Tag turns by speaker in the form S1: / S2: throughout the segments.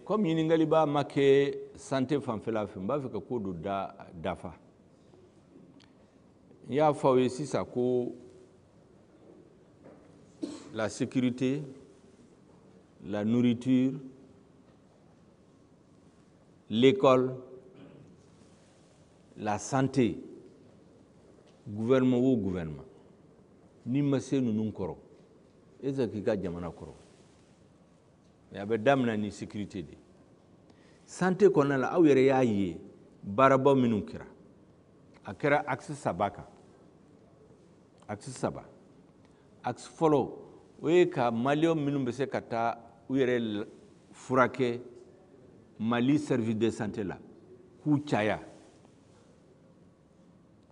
S1: Comme ɲininkali b'a ma kɛ santé fanfɛla fɛ, n b'a fɛ ka ko dɔ dafa. N y'a fɔ aw ye sisan ko la sécurité, la nourriture, l'école, la santé, gouvernement o gouvernement, n'i ma se ninnu kɔrɔ, e tɛ se k'i ka jamana kɔrɔ. Mais a bɛ daminɛ ni sécurité de ye. Santé kɔnɔna la, aw yɛrɛ y'a ye baaraba minnu kɛra. A kɛra axe 3 kan. Axe 3. Axe fɔlɔ, o ye ka maliyɛn minnu bɛ se ka taa u yɛrɛ furakɛ Mali service de santé la, k'u caya.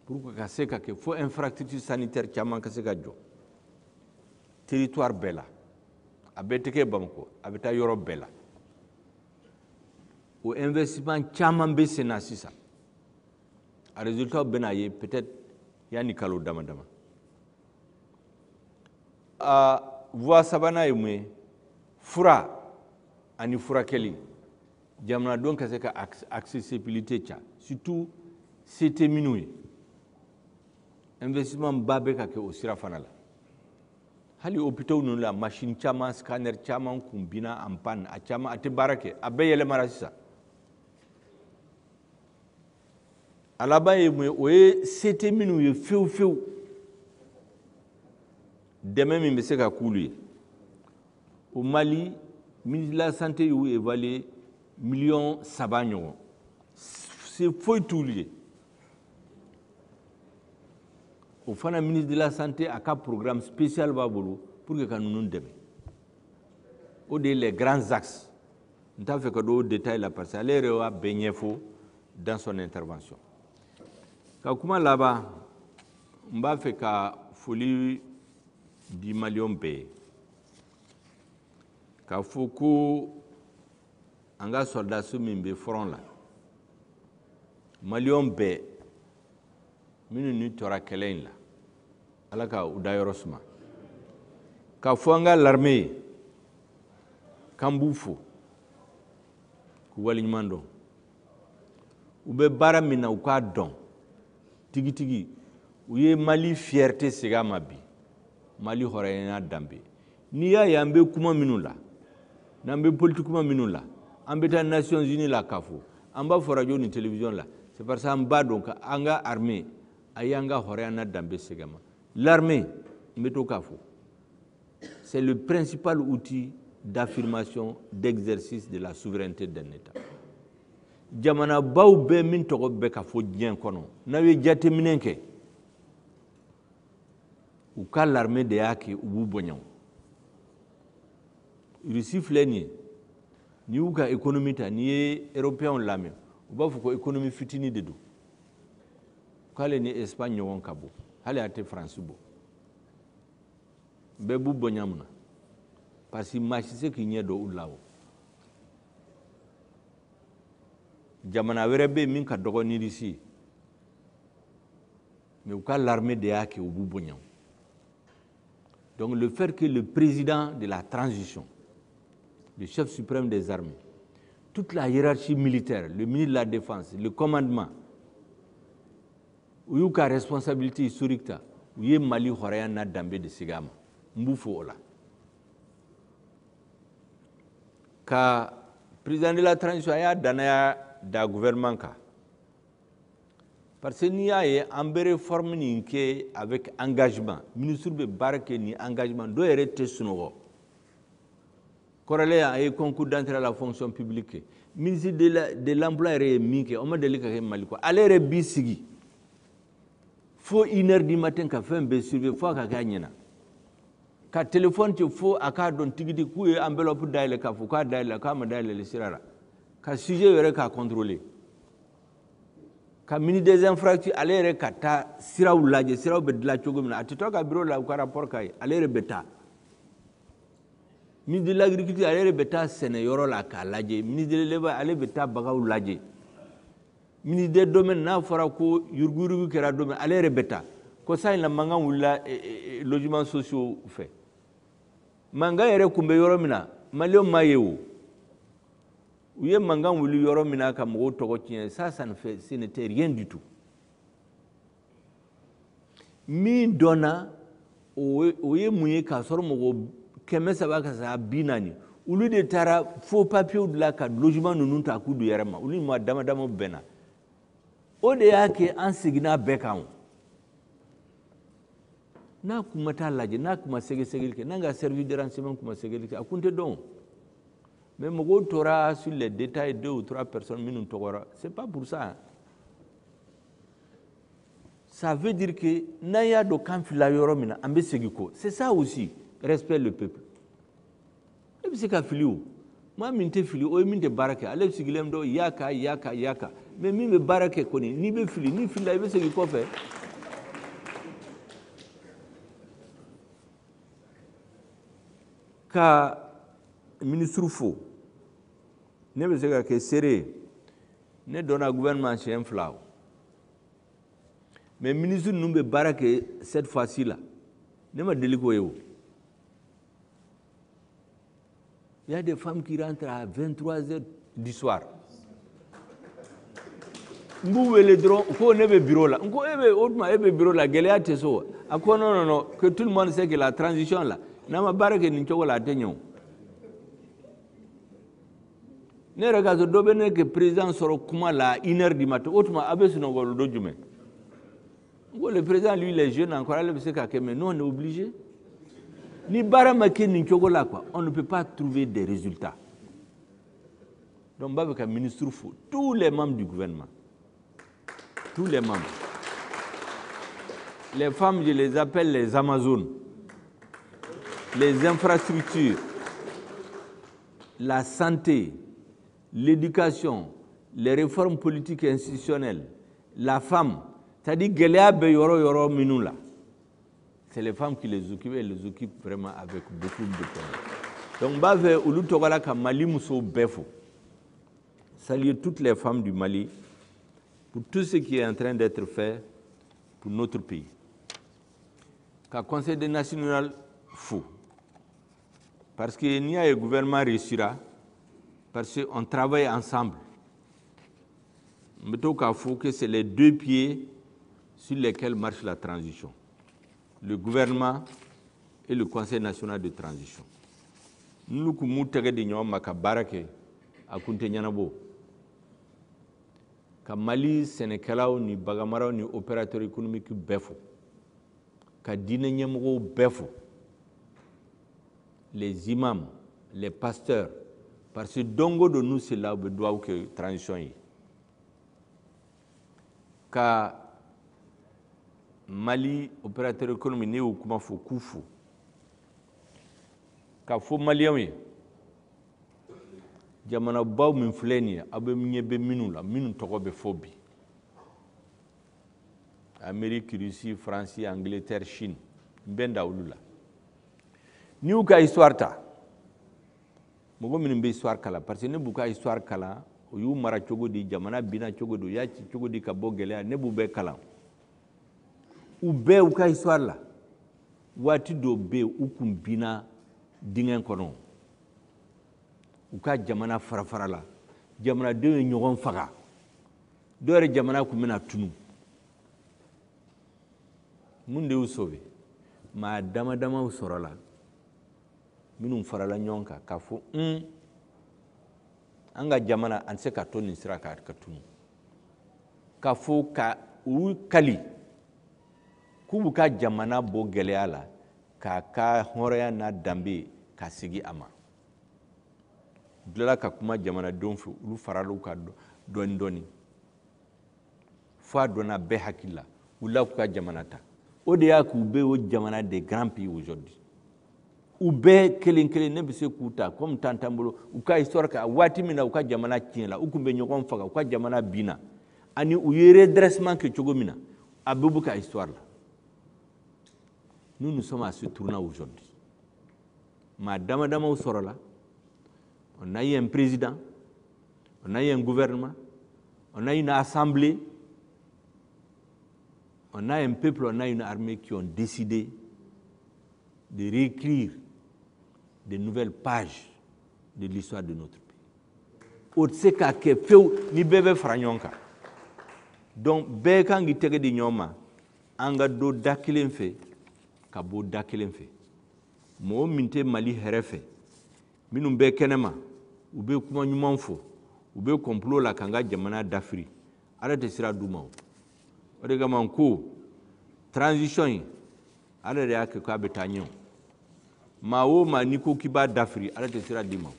S1: Pour que ka se ka kɛ fo infrastructure sanitaire caman ka se ka jɔ territoire bɛɛ la. A bɛɛ tɛ kɛ Bamakɔ, a bɛ taa yɔrɔ bɛɛ la. O investissement caman bɛ sen na sisan. A résultat bɛna ye peut-être yanni kalo dama dama. A voie sabanan ye mun ye? Fura ani furakɛli. Jamanadenw ka se ka accessibilité ca, surtout se tɛ minnu ye. Investissement ba bɛ ka kɛ o sira fana la. Hali hôpitaux ninnu la, machine caman, scanner caman kun binna en panne, a caman a tɛ baara kɛ, a bɛɛ yɛlɛmara sisan. A laban ye mun ye? O ye se tɛ minnu ye fewu fewu, dɛmɛ min bɛ se ka k'olu ye. O Mali, ministre de la santé y'u évaluer miliyɔn 3 ɲɔgɔn. Se foyi t'olu ye. O fana ministre de la santé a ka programme spécial b'a bolo pour que ka ninnu dɛmɛ. O de ye les grands axes. N t'a fɛ ka don o détail la parce que ale yɛrɛ y'a bɛɛ ɲɛfɔ dans son intervention. Ka kuma laban, n b'a fɛ ka foli di maliyɛnw bɛɛ ye. K'a fɔ ko an ka soldats min bɛ front la, maliyɛnw bɛɛ minnu ni tora kɛlɛ in la, Ala ka u dayɔrɔ suma. K'a fɔ an ka l'armée ye k'an b'u fo, k'u waleɲuman dɔn. U bɛ baara min na, u k'a dɔn tigitigi. U ye Mali fierté segin a ma bi, Mali hɔrɔnya danbe. N'i y'a ye an bɛ kuma minnu la, n'an bɛ politique kuma minnu la, an bɛ taa Nations Unies la k'a fɔ, an b'a fɔ radio ni télévision la, c'est parce que an b'a dɔn ka an ka armée a y'an ka hɔrɔnya n'a danbe segin a ma. L'armée, n bɛ to k'a fɔ, c'est le principal outil d'affirmation, d'exercice de la souveraineté d'un État. Jamanabaw bɛɛ min tɔgɔ bɛ ka fɔ diɲɛ kɔnɔ, n'aw ye jateminɛ kɛ, u ka l'armée de y'a kɛ u b'u bonya. Russie filɛ nin ye, n'i y'u ka économie ta, n'i ye européens lamɛn, u b'a fɔ ko économie fitinin de don, k'ale ni Espagne ɲɔgɔn ka bon, hali a tɛ France bɔ. Bɛɛ b'u bonya mun na? Parce que maa si tɛ se k'i ɲɛ dɔn u la o. Jamana wɛrɛ bɛ yen min ka dɔgɔ ni Russie ye, mais u ka l'armée de y'a kɛ u b'u bonya. Donc le fait que le président de la transition, le chef suprême des armées, toute la hiérarchie militaire, le ministre de la Défense, le commandement, u y'u ka responsabilité historique ta, u ye Mali hɔrɔnya n'a danbe de segin a ma. N b'u fo o la. Ka président de la transition, a y'a danaya da gouvernement kan. Parce que n'i y'a ye an bɛ réforme nin kɛ avec engagement, ministre bɛ baara kɛ ni engagement, dɔw yɛrɛ tɛ sunɔgɔ. Kɔrɔlen a ye concours d'entrée à la fonction publique kɛ. Ministre de l'emploi yɛrɛ ye min kɛ, o ma deli ka kɛ Mali kɔ. Ale yɛrɛ b'i sigi fo une heure du matin ka fɛn bɛɛ surveiller fo a ka kɛ a ɲɛna. Ka téléphone ci fo a k'a dɔn tigidi k'u ye enveloppe dayɛlɛ k'a fɔ k'a dayɛlɛ k'a ma dayɛlɛ sira la. Ka sujet yɛrɛ k'a contrôler. Ka ministre des infrastructures ale yɛrɛ ka taa siraw lajɛ, siraw bɛ dilan cogo min na, a tɛ to ka bureau la u ka rapport k'a ye, ale yɛrɛ bɛ taa. Ministre de l'agriculture ale yɛrɛ bɛ taa sɛnɛyɔrɔ la k'a lajɛ, ministre de l'élevage ale bɛ taa baganw lajɛ. Ministre des domaines n'a fɔra ko yuruguyurugu kɛra don min, ale yɛrɛ bɛ taa. Ko sa in na mankan wulila, logements sociaux fɛ. Mankan yɛrɛ kun bɛ yɔrɔ min na, maliyɛnw m'a ye o. U ye mankan wuli yɔrɔ min na ka mɔgɔw tɔgɔ tiɲɛ, ça ne fait, ce n'était rien du tout. Min dɔnna, o ye mun ye? K'a sɔrɔ mɔgɔ 300 ka se 40, olu de taara faux papiers dilan ka logement ninnu ta k'u don yɛrɛ ma. Olu ni maa dama dama bɛnna, o de y'a kɛ an seginna bɛɛ kan. O n'a kun ma taa lajɛ, n'a kun ma sɛgɛsɛgɛli kɛ, n'an ka service de renseignement kun ma sɛgɛsɛgɛli kɛ, a kun tɛ dɔn. Mais mɔgɔw tora sur les détails, deux ou trois personnes minnu tɔgɔra, c'est pas pour ça. Ça veut dire que n'an y'a dɔn k'an filila yɔrɔ min na, an bɛ segin kɔ. C'est ça aussi, respect le peuple. E bɛ se ka fili, o maa min tɛ fili, o ye min tɛ baara kɛ. Ale sigilen dɔ yaka yaka yaka, mais min bɛ baara kɛ kɔni, n'i bɛ fili, n'i filila, i bɛ segin kɔfɛ. Ka ministre fo, ne bɛ se ka kɛ seere ye, ne donna gouvernement siɲɛ 2 o, mais ministre ninnu bɛ baara kɛ cette fois-ci la, ne ma deli k'o ye o. Il y a des femmes qui rentrent à 23 heures du soir. N b'u wele dɔrɔn ko ne bɛ bureau la. N ko e bɛ o tuma e bɛ bureau la, gɛlɛya tɛ so wa? A ko non, non, non, que tout le monde sait que la transition là, n'an ma baara kɛ nin cogo la, a tɛ ɲɛ o. Ne yɛrɛ k'a sɔrɔ dɔ bɛ ne kɛ président sɔrɔ kuma la à 1 heure du matin, o tuma a bɛ sunɔgɔ don jumɛn? N ko le président, lui, il est jeune encore, ale bɛ se k'a kɛ, mais nous, on est obligé. Ni baara ma kɛ nin cogo la quoi, on ne peut pas trouver des résultats. Donc n b'a fɛ ka ministre fo, tous les membres du gouvernement, tous les membres. Les femmes, je les appelle les Amazones. Les infrastructures, la santé, l'éducation, les réformes politiques et institutionnelles, la femme, c'est-à-dire gɛlɛya bɛ yɔrɔ yɔrɔ minnu la, c'est les femmes qui les occupent, et les occupent vraiment avec beaucoup de peine. Donc n b'a fɛ olu tɔgɔ la ka Mali musow bɛɛ fo, saluer toutes les femmes du Mali pour tout ce qui est en train d'être fait pour notre pays. Ka Conseil national fo, parce que n'i y'a ye gouvernement réussira, parce qu'on travaille ensemble. N bɛ to k'a fɔ que c'est les deux pieds sur lesquels marche la transition, le gouvernement et le Conseil national de transition. N'olu kun m'u tɛgɛ di ɲɔgɔn ma ka baara kɛ, a kun tɛ ɲɛnabɔ. Ka Mali sɛnɛkɛlaw ni baganmaraw ni opérateur économique bɛɛ fo, ka diinɛ ɲɛmɔgɔw bɛɛ fo, les imams, les pasteurs, parce que don o don n'u sela, u bɛ dugawu kɛ transition ye. Ka Mali opérateur économique, ne y'o kuma fɔ, k'u fo, k'a fɔ maliyɛnw ye, jamanabaw min filɛ nin ye, aw bɛ ɲɛ bɛ minnu la, minnu tɔgɔ bɛ fɔ bi, Amérique, Russie, France, Angleterre, Chine, n bɛ da olu la. N'i y'u ka histoire ta, mɔgɔ minnu bɛ histoire kalan, parce que ne b'u ka histoire kalan, u y'u mara cogo di, jamana binna cogo di, u y'a ci cogo di ka bɔ gɛlɛya, ne b'u bɛɛ kalan. U bɛɛ u ka histoire la, waati dɔw bɛ yen, u kun binna dingɛ kɔnɔ, u ka jamana fara fara la, jamanadenw ye ɲɔgɔn faga, dɔw yɛrɛ jamana kun bɛna tunu. Mun de y'u sauver? Maa dama damaw sɔrɔla minnu farala ɲɔgɔn kan k'a fɔ un, an ka jamana, an tɛ se ka to nin sira kan ka tunu, k'a fɔ ka u kali k'u b'u ka jamana bɔ gɛlɛya la, k'a ka hɔrɔnya n'a danbe ka segin a ma. U tilala ka kuma jamanadenw fɛ, olu farala u kan dɔɔni dɔɔni, fo a donna bɛɛ hakili la, u la k'u ka jamana ta. O de y'a k'u bɛ o jamana des grands pays aujourd'hui. U bɛɛ kelen kelen, ne bɛ se k'u ta comme temps t'an bolo, u ka histoire kan, waati min na u ka jamana tiɲɛla, u tun bɛ ɲɔgɔn faga, u ka jamana binna, ani u ye redressement kɛ cogo min na, a bɛɛ b'u ka histoire la. Nous, nous sommes à ce tournant aujourd'hui. Maa dama damaw sɔrɔla, on a eu un président, on a eu un gouvernement, on a une assemblée, on a un peuple, on a une armée qui ont décidé de réécrire de nouvelles pages de l'histoire de notre pays. O tɛ se ka kɛ fewu ni bɛɛ bɛ fara ɲɔgɔn kan. Donc bɛɛ kan k'i tɛgɛ di ɲɔgɔn ma, an ka don da kelen fɛ ka bɔ da kelen fɛ. Mɔgɔ min tɛ Mali hɛrɛ fɛ, minnu bɛ kɛnɛma, u bɛ kuma ɲuman fɔ, u bɛ complot la k'an ka jamana dafiri, Ala tɛ sira d'u ma. O de kama n ko transition in, Ala de y'a kɛ k'a bɛ taa ɲɛ. O maa o maa n'i ko k'i b'a dafiri, Ala tɛ sira d'i ma.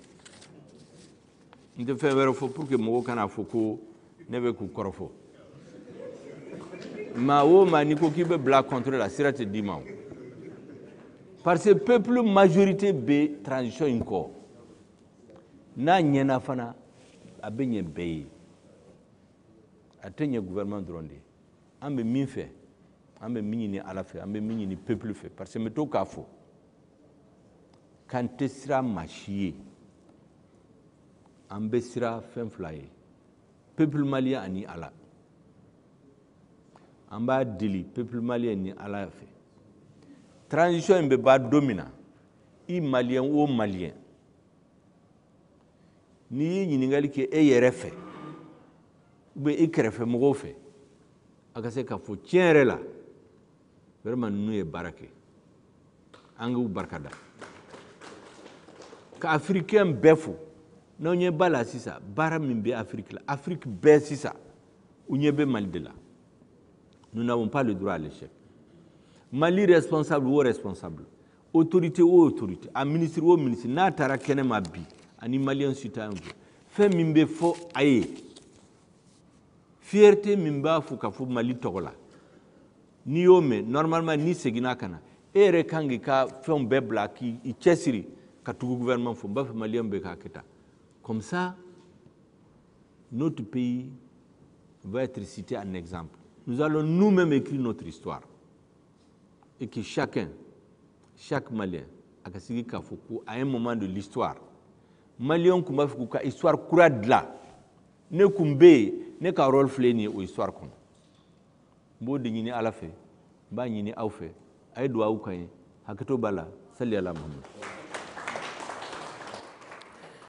S1: N tɛ fɛn wɛrɛ fɔ pour que mɔgɔw kana fɔ ko ne bɛ k'u kɔrɔfɔ. Maa o maa n'i ko k'i bɛ bila contre la, sira tɛ d'i ma o, parce que peuple majorité bɛ transition in kɔ. N'a ɲɛna fana, a bɛ ɲɛ bɛɛ ye, a tɛ ɲɛ gouvernement dɔrɔn de ye. An bɛ min fɛ, an bɛ min ɲini Ala fɛ, an bɛ min ɲini peuple fɛ, parce que n bɛ to k'a fɔ k'an tɛ siran maa si ye. An bɛ siran fɛn fila ye: peuple malien ani Ala. An b'a deli peuple malien ni Ala fɛ, transition in bɛ ban don min na, i malien o malien, n'i ye ɲininkali kɛ e yɛrɛ fɛ ou bien i kɛrɛfɛ mɔgɔw fɛ, a ka se k'a fɔ tiɲɛ yɛrɛ la, vraiment ninnu ye baara kɛ, an k'u barika da, ka africain bɛɛ fo. N'aw ɲɛ b'a la sisan, baara min bɛ Afrique la, Afrique bɛɛ sisan u ɲɛ bɛ Mali de la. Nous n'avons pas le droit à l'échec. Mali responsable o responsable, autorité o autorité, a ministre o ministre, n'a taara kɛnɛma bi ani malien citoyen fɛ, fɛn min bɛ fɔ a ye, fierté min b'a fɔ ka fɔ Mali tɔgɔ la, n'i y'o mɛn, normalement n'i seginna ka na, e yɛrɛ kan k'i ka fɛnw bɛɛ bila k'i cɛsiri ka tugu gouvernement fɔ. N b'a fɛ malien bɛɛ k'a kɛ tan. Comme ça, notre pays va être cité en exemple. Nous allons nous-mêmes écrire notre histoire et que chacun, chaque Malien a ka sigi k'a fɔ ko à un moment de l'histoire, malien tun b'a fɛ k'u ka histoire kura dilan, ne kun bɛ yen, ne ka rôle filɛ nin ye o histoire kɔnɔ. N b'o de ɲini Ala fɛ, n b'a ɲini aw fɛ, a ye dugawu k'an ye. Hakɛto b'a la. Sali ala Muhammad.